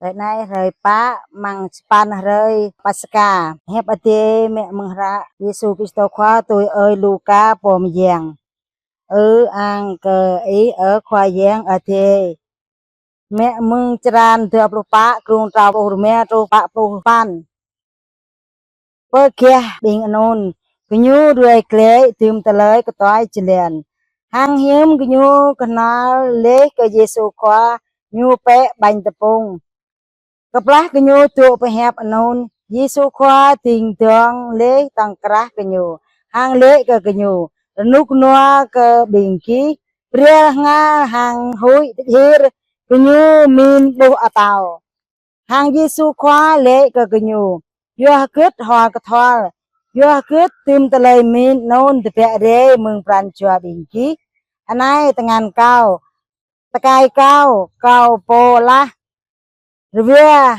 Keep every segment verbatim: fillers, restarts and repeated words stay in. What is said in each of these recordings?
Hrơi anai hrơi pă amăng sapăn hrơi Paskha. Hiăp Adai mơ̆ng hră Yêsu Krist Khua tui ơi Luka pô mơyang. Ư ang kơ Ih, ơ Khua Yang Adai. Mơ̆ng črăn dua pluh pă, glông rơma pluh rơma truh pă pluh sapăn. Pơ gah ƀing anŭn, gơñu ruai glaĭ dưm tơlơi kơtuai jơlan. Hăng hiư̆m gơñu kơnăl laih kơ Yêsu Khua, Ñu pĕ ƀañ tơpŭng. Kơplah gơñu dŏ pơhiăp anŭn, Yêsu Khua dĭng dơ̆ng laih tŏng krah gơñu, hăng laĭ kơ gơñu: Rơnŭk rơnua kơ ƀing gih. Bral hơngah hăng huĭ tơjir, gơñu min ƀuh atâo. Hăng Yêsu Khua laĭ kơ gơñu: Yua hơgĕt hor kơthual? Yua hơgĕt dưm tơlơi min anŭn tơbiă rai mơ̆ng pran jua ƀing gih? Anai tơngan Kâo, tơkai Kâo, Kâo pô lah. Rơwia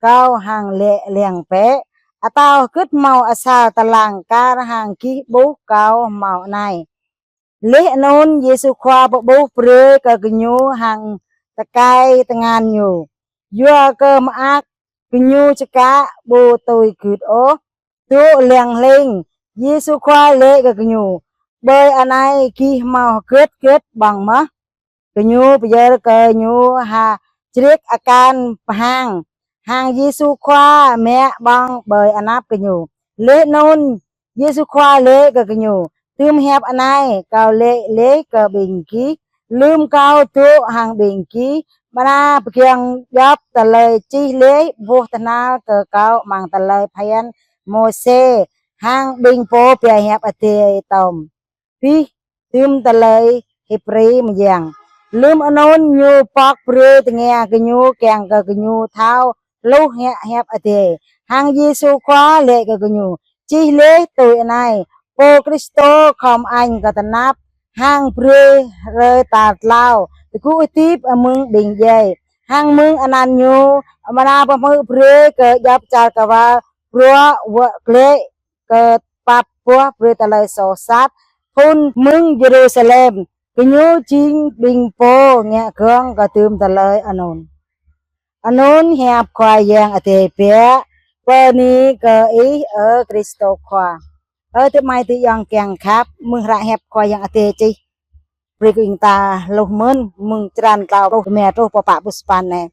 Kâo hăng laĭ lăng bĕ, atâo hơgĕt hmâo asar tơlang kar hăng gih ƀuh Kâo hmâo anai. Laih anŭn Yêsu Khua pơƀuh brơi kơ gơñu hăng tơkai tơngan Ñu. Yua kơ mơak, gơñu čơkă ƀu tui gưt ôh, dŏ leng hleng. Yêsu Khua laĭ kơ gơñu: Ƀơi anai gih hmâo hơgĕt hơgĕt ƀơ̆ng mơ̆? Gơñu pơyơr kơ Ñu ha črek akan pơhang, hăng Yêsu Khua mă ƀơ̆ng ƀơi anăp gơñu. Laih anŭn Yêsu Khua laĭ kơ gơñu: Dưm hiăp anai Kâo laĭ laih kơ ƀing gih, lơ̆m Kâo dŏ hăng ƀing gih, amra pơgiŏng djŏp tơlơi čih laih boh tơhnal kơ Kâo amăng tơlơi phiăn Môseh hăng ƀing pô pơhiăp Adai tơm. Abih dưm tơlơi Hêbrơ mơyang. Lơ̆m anŭn Ñu pŏk brơi tơngia gơñu kiăng kơ gơñu thâo hluh ngă hiăp Adai. Hăng Yêsu Khua laĭ kơ gơñu: Čih laih tui anai: Pô Krist khŏm añ kơ tơnap, hăng brơi hrơi tal tlâo tơgŭ hơdip mơ̆ng ƀing djai. Hăng mơ̆ng anăn Ñu amra pơhmư̆ brơi kơ djŏp čar kơwăl bruă wơ̆t glaĭ kơ pap boh brơi tơlơi soh sat. Phŭn mơ̆ng Yêrusalem, gơñu jing ƀing pô ngă gơ̆ng kơ dưm tơlơi anŭn. Anŭn hiăp Khua Yang Adai biă. Bơni kơ Ih, ơ Krist Khua. Ơ adơi amai adơi ayŏng kiăng khăp, mơ̆ng hră hiăp Khua Yang Adai čih brơi kơ ƀing ta hluh mơ̆n, mơ̆ng črăn tlâo pluh rơma truh pơ pă pluh sapăn anai.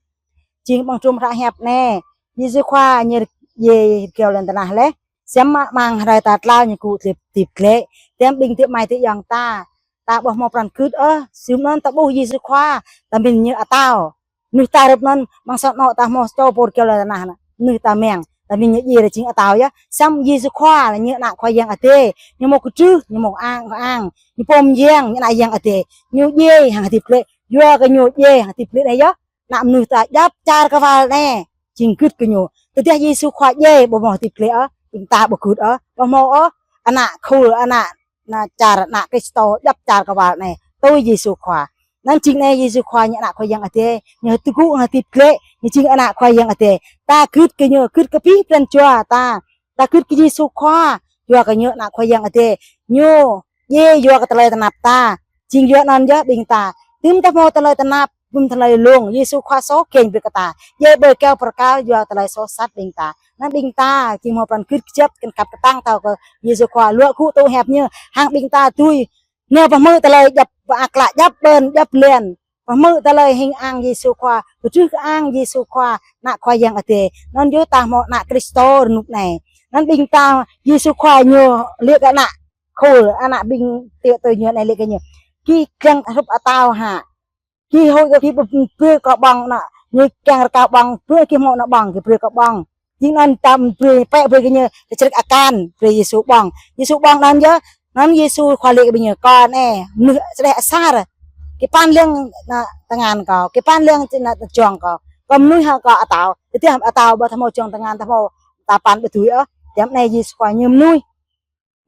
Jing ƀơ̆ng trŭm hră hiăp anai, Yêsu Khua Ñu djai rơgao lŏn tơnah laih, samơ̆ amăng hrơi tal tlâo Ñu gŭ hơdip glaĭ. Tơdah ƀing adơi amai adơi ayŏng ta, ta ƀu hmâo pran gưt ôh, sum anŭn ta ƀuh Yêsu Khua, ta min Ñu atâo. Mơnuih ta hrup anŭn, amăng sang anŏ ta hmâo sa čô pô rơgao lŏn tơnah anŭn, mơnuih ta mơyang, ta min Ñu djai rai jing atâo yơh. Samơ̆ Yêsu Khua lĕ Ñu Ană Khua Yang Adai, Ñu hmâo kơdrưh, Ñu hmâo ang, ang, Ñu pô mơyang, Ñu Ană Yang Adai. Ñu djai hăng hơdip glaĭ, yua kơ Ñu djai hăng hơdip glaĭ anai yơh, ană mơnuih ta djŏp čar kơwăl anai jing gưt kơ Ñu. Tơdah Yêsu Khua djai ƀu hmâo hơdip glaĭ ôh, ƀing ta ƀu gưt ôh, ƀu hmâo ôh ană khul, ană, ană čar, ană Krist djŏp čar kơwăl anai tui Yêsu Khua. Anŭn jing anai Yêsu Khua Ñu Ană Khua Yang Adai, Ñu tơgŭ hăng hơdip glaĭ, Ñu jing Ană Khua Yang Adai. Ta gưt kơ Ñu, gưt kơ abih pran jua ta. Ta gưt kơ Yêsu Khua, yua kơ Ñu Ană Khua Yang Adai. Ñu djai yua kơ tơlơi tơnap ta. Jing yua anŭn yơh ƀing ta, tơdah ta hmâo tơlơi tơnap, tơlơi lông, Yêsu Khua soh kiăng brơi kơ ta. Djai ƀơi kơyâo bơrkal yua tơlơi soh sat ƀing ta. Anŭn ƀing ta jing hmâo pran gưt kơjăp, kiăng khăp kơtang thâo kơ Yêsu Khua, luă gŭ tŭ hiăp Ñu, hăng ƀing ta dưi nao pơhmư̆ tơlơi djŏp, pơak klă djŏp ƀơn, djŏp lŏn. Pơhmư̆ tơlơi hing ang Yêsu Khua, pơtrưh kơ ang Yêsu Khua, Ană Khua Yang Adai. Anŭn yơh ta hmâo ană Krist rơnŭk anai. Anŭn ƀing ta, Yêsu Khua Ñu laĭ kơ ană khul, ană ƀing tơtui Ñu anai laĭ kơ ñu: Gih kiăng hrup atâo hă? Gih huĭ kơ gih ƀu brơi kâo ƀơ̆ng anŭn. Ñu kiăng rơkâo ƀơ̆ng, brơi gih hmâo anŭn ƀơ̆ng, gih brơi kâo ƀơ̆ng. Jing anŭn ta brơi, pĕ brơi kơ ñu črek akan, brơi Yêsu ƀơ̆ng. Yêsu ƀơ̆ng anŭn yơh, anŭn Yêsu Khua laĭ kơ ƀing ñu: Kâo anai mơnuih čơđeh asar. Gih păn lăng ană tơngan Kâo, gih păn lăng ană tơjŏng Kâo. Kâo mơnuih hă kâo atâo? Tơdah atâo ƀu ta hmâo jŏng tơngan, ta hmâo, ta păn ƀu dưi ôh. Tơdah anai Yêsu Khua Ñu mơnuih,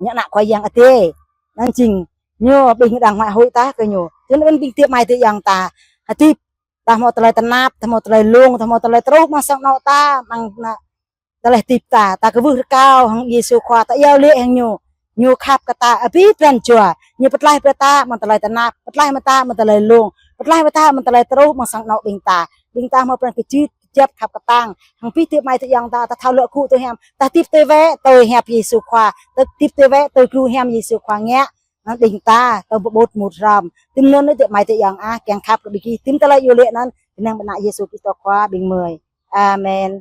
Ñu Ană Khua Yang Adai. Anŭn jing Ñu, ƀing đang mă huĭ ta kơ Ñu. Tui anŭn ƀing adơi amai adơi ayŏng ta hơdip, ta hmâo tơlơi tơnap, ta hmâo tơlơi lông, ta hmâo tơlơi truh amăng sang anŏ ta, amăng ană tơlơi hơdip ta, ta kwưh rơkâo hăng Yêsu Khua, ta iâu laĭ hăng Ñu. Ñu khăp kơ ta abih pran jua, Ñu pơtlaih brơi ta amăng tơlơi tơnap, pơtlaih brơi ta amăng tơlơi lông, pơtlaih brơi ta amăng tơlơi truh amăng sang anŏ ƀing ta. Ƀing ta hmâo pran kơjăp, djŏp khăp kơtang. Hăng abih adơi amai adơi ayŏng ta, ta thâo lŏ gŭ tui hiam, ta hơdip tui wĕ tui hiăp Yêsu Khua, ta hơdip tui wĕ tui gru hiam Yêsu Khua ngă. Hăng đing ta, ta pơƀut mŭt hrŏm. Tui anŭn adơi amai adơi ayŏng ah, kiăng khăp kơ ƀing gih, tui tơlơi yua lĕ anŭn, ƀing anăn ƀơi anăn Yêsu Krist Khua ƀing gơmơi. Amen.